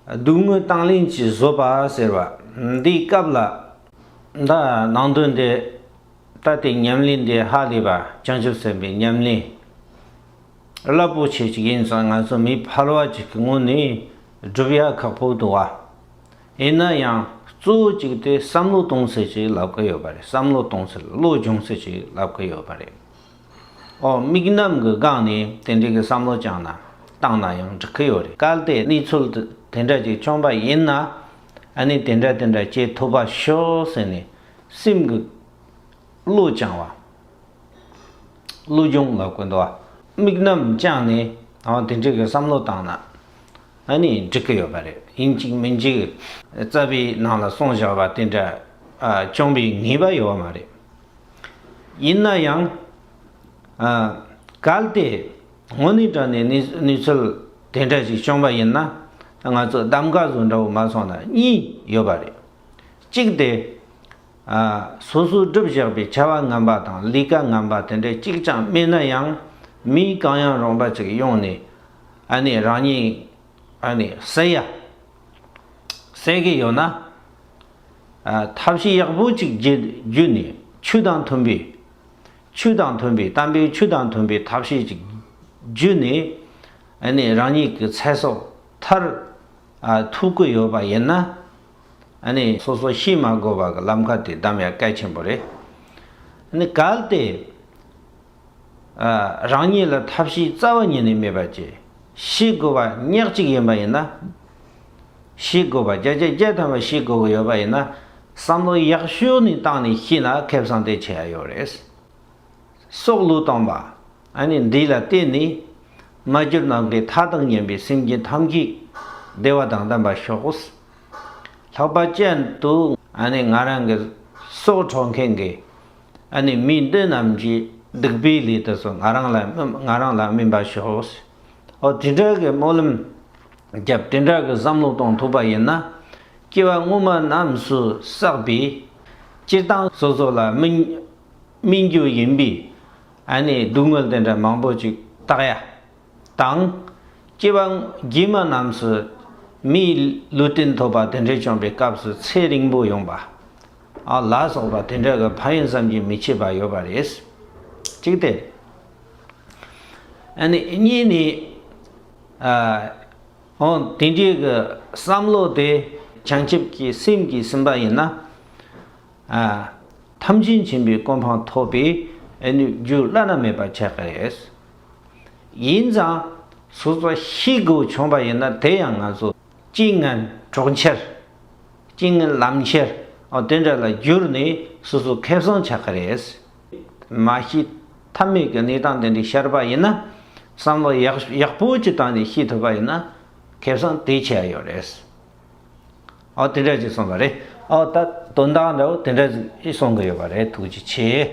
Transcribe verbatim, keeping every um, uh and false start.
སྡུག་བསྔལ་དང་ལེན་གྱི་བཟོད་པ་ཟེར་བ། འདིའི་སྐབས་ལ་ད་ནང་དོན་འདི། ད་དེ་ཉམས་ལེན་འདི་ཧ་ལས་པ། བྱང་ཆུབ་སེམས་དཔའི་ཉམས་ལེན། རླབས་པོ་ཆེ་ཅིག་ཡིན་ཙང་ང་ཚོ་མི་ཕལ་བ་ཅིག་གི་ངོས་ནས་སྒྲུབ་ཡ་ཁག་པོ་འདུག་བ། ཡིན་ན་ཡང་གཙོ་བོ་གཅིག་དེ་བསམ་བློ་གཏོང་ཟེར་ཅིག་ལབ་ཀྱི་ཡོད་པ་རེད། བསམ་བློ་གཏོང་ཟེར། བློ་སྦྱོང་ཟེར་ཅིག་ལབ་ཀྱི་ཡོད་པ་རེད། ཨོ། དམིགས་རྣམ་གྱི་སྒང་ནས་དེ་འདྲའི་གི་བསམ་བློ་བཅངས་ན། བཏང་ན་ཡང་འགྲིག་གི་ཡོད་རེད། གལ་ཏེ་གནས་ཚུལ་དེ་དེ་འདྲ་ཅིག་བྱུང་བ་ཡིན་ན། ཨ་ནི་དེ་འདྲ་དེ་འདྲ་བྱེད་ཐུབ་པ་ཤོག་ཟེར་ནས་སེམས་ཀྱི་བློ་སྦྱང་བ། བློ་སྦྱོང་ལབ་དགོས་འདུག་བ། དམིགས་རྣམ་བཅངས་ནས། ཨ། དེ་འདྲའི་གི་བསམ་བློ་བཏང་ན། ཨ་ནི་འགྲིག་གི་ཡོད་པ་རེད། ཡིན་གཅིག་མིན་གཅིག་རྩ་བའི་ནང་ལ་གསུངས་བཞག་པ་དེ་འདྲ། ཨ། བྱུང་བའི་ངེས་པ་ཡོད་པ་མ་རེད། ཡིན་ན་ཡང་། ཨ། གལ་ཏེ་དངོས་གནས་དྲང་གནས་གནས་གནས་ཚུལ་དེ་འདྲ་ཞིག་བྱུང་བ་ཡིན་ན། ང་ཚོ་གདམ་ག་བཟོ་འདྲ་བོ་མ་སོང་ན་གཉིས་ཡོད་པ་རེད། གཅིག་དེ། ཨ། སོ་སོས་བསྒྲུབས་བཞག་པའི་བྱ་བ་ངན་པ་དང་ལས་ཀ་ངན་པ་དེ་འདྲ་གཅིག་ཀྱང་མེད་ན་ཡང་། མི་གང་ཡང་རུང་བ་ཅིག་ཡོང་ནས། ཨ་ནི་རང་ཉིད། ཨ་ནི་བསད་ཡ། བསད་ཀྱི་ཡོད་ན། ཨ། ཐབས་ཤེས་ཡག་པོ་ཅིག་བརྒྱུད་བརྒྱུད་ནས། ཆོས་དང་མཐུན་པའི། ཆོས་དང་མཐུན་པའི། དམ་པའི་ཆོས་དང་མཐུན་པའི་ཐབས་ཤེས་ཅིག་བརྒྱུད་ནས། ཨ་ནི་རང་ཉིད་ཀྱི་ཚེ་སྲོག་མཐར། ཨ། ཐུག་གི་ཡོད་པ་ཡིན་ན། ཨ་ནི་སོ་སོ་ཤི་མ་དགོས་པ་གི་ལམ་ཁ་དེ་གདམ་ཡ་གལ་ཆེན་པོ་རེད། ཨ་ནི་གལ་ཏེ། ཨ། རང་ཉིད་ལ་ཐབས་ཤེས་རྩ་བ་ཉིད་ནས་མེད་པ་བྱས། ཤི་དགོས་པ་ཉག་གཅིག་ཡིན་པ་ཡིན་ན། ཤི་དགོས་པ། བརྒྱ་ཆ་བརྒྱ་ཐམ་པ་ཤི་དགོས་ཀྱི་ཡོད་པ་ཡིན་ན། བསམ་བློ་ཡག་ཤོས་ནས་བཏང་ནས་ཤི་ན་ཁེ་བཟང་དེ་ཆེ་ཡ་ཡོད་རེད། སྲོག་བློས་བཏང་བ། ཨ་ནི་འདི་ལ་བརྟེན་ནས། མ་གྱུར་ནམ་མཁའི་མཐའ་དང་མཉམ་པའི་སེམས་ཅན་ཐམས་ཅད་བདེ་བ་དང་ལྡན་པ་ཤོག། ལྷག་པ་ཅན་དུ། ཨ་ནི་ང་རང་གི་སྲོག་འཕྲོག་མཁན་གྱི། ཨ་ནི་མི་འདི་རྣམས་ཀྱི་སྡིག་པའི་ལས་དེ་ཚོ་ང་རང་ལ། ང་རང་ལ་སྨིན་པ་ཤོག། ཨོ། དེ་འདྲ་གི་སྨོན་ལམ་བརྒྱབ། དེ་འདྲ་གི་བསམ་བློ་གཏོང་ཐུབ་པ་ཡིན་ན། སྐྱེ་བ་སྔོན་མ་རྣམས་སུ་བསགས་པའི། སྤྱིར་བཏང་སོ་སོ་ལ་སྨིན་སྨིན་རྒྱུ་ཡིན་པའི། ཨ་ནི་སྡུག་བསྔལ་དེ་འདྲ་མང་པོ་ཅིག་བཏགས་ཡ་དང་། སྐྱེ་བ་རྗེས་མ་རྣམས་སུ་མིའི་ལུས་རྟེན་ཐོབ་པ་དེ་འདྲ་བྱུང་བའི་སྐབས་སུ་ཚེ་རིང་པོ་ཡོང་བ། ཨ། ལ་སོགས་པ་དེ་འདྲ་གི་ཕན་ཡོན་བསམ་གྱིས་མི་ཁྱབ་པ་ཡོད་པ་རེད། གཅིག་དེ། ཨ་ནི་གཉིས་ནི། ཨ། འོ། དེ་འདྲའི་གི་བསམ་བློ་དེ་བྱང་ཆུབ་ཀྱི་སེམས་ཀྱིས་ཟིན་པ་ཡིན་ན། ཨ། ཐམས་ཅད་མཁྱེན་པའི་གོ་འཕང་ཐོབ་པའི། ཨ་ནི་རྒྱུ་བླ་ན་མེད་པ་ཆགས་ཀྱི་རེད། ཡིན་ཙང་སོ་སོ་ཤི་དགོས་བྱུང་བ་ཡིན་ན། དེ་ཡང་ང་ཚོ་རྐྱེན་ངན་གྲོགས་འཆར། རྐྱེན་ངན་ལམ་ཁྱེར། ཨོ། དེ་འདྲ་ལ་གྱུར་ནས་སོ་སོ་ཁེ་བཟང་ཆགས་ཀྱི་རེད། མ་ཤི་ཐབས་མེད་ཀྱི་གནས་སྟངས་དེ་འདྲ་ཤར་བ་ཡིན་ན། བསམ་བློ་ཡག་ཡག་པོ་ཅིག་བཏང་ནས་ཤི་ཐུབ་པ་ཡིན་ན། ཁེ་བཟང་དེ་ཆེ་ཡ་ཡོད་རེད། ཨོ། དེ་འདྲ་ཅིག་གསུངས་པ་རེད། ཨོ། ད་དོན་དག་འདྲ་བོ་དེ་འདྲ་ཅིག་གསུང་གི་ཡོད་པ་རེད། ཐུགས་རྗེ་ཆེ།